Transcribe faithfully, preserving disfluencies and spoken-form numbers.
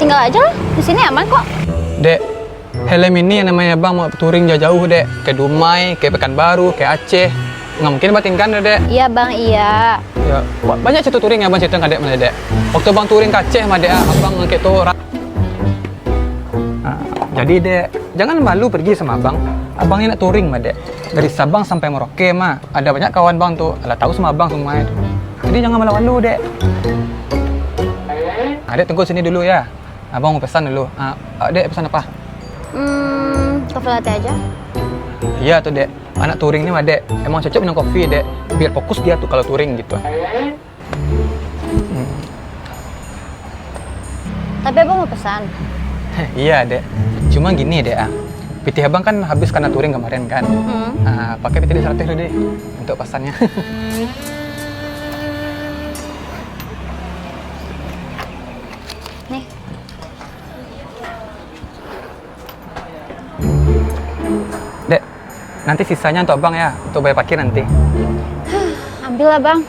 Tinggal aja lah, di sini aman kok. Dek, helm ini yang namanya abang mau touring jauh-jauh, Dek. Ke Dumai, ke Pekanbaru, ke Aceh. Nggak mungkin abang tinggal, Dek. Iya, Bang, iya. Ya, ba-, banyak cerita touring yang abang cerita ke Dek, mana, Dek. Waktu abang touring ke Aceh, mah, Dek, ah, abang ngangkek tu orang. Nah, jadi, Dek, jangan malu pergi sama abang. Abang ni nak touring, mah, Dek. Dari Sabang sampai Merauke, mah. Ada banyak kawan bang tu, lah tahu sama abang semua itu. Jadi jangan malu-malu, Dek. Nah, Dek tunggu sini dulu ya. Abang mau pesan dulu. Ah, ah, Dek pesan apa? Hmm, kopi latte aja. Iya tuh, Dek. Anak touring ni mah, Dek, emang cocok minum kopi, Dek. Biar fokus dia tuh kalau touring gitu. Hmm. Tapi abang mau pesan? Iya, Dek. Cuma gini, Dek, ah. Pitih abang kan habis karena touring kemarin kan. Hmm. Ah, pakai pitih Dek seratus dulu deh untuk pesannya. Nih. Dek, nanti sisanya untuk abang ya, untuk bayar parkir nanti. Ambil lah, Bang.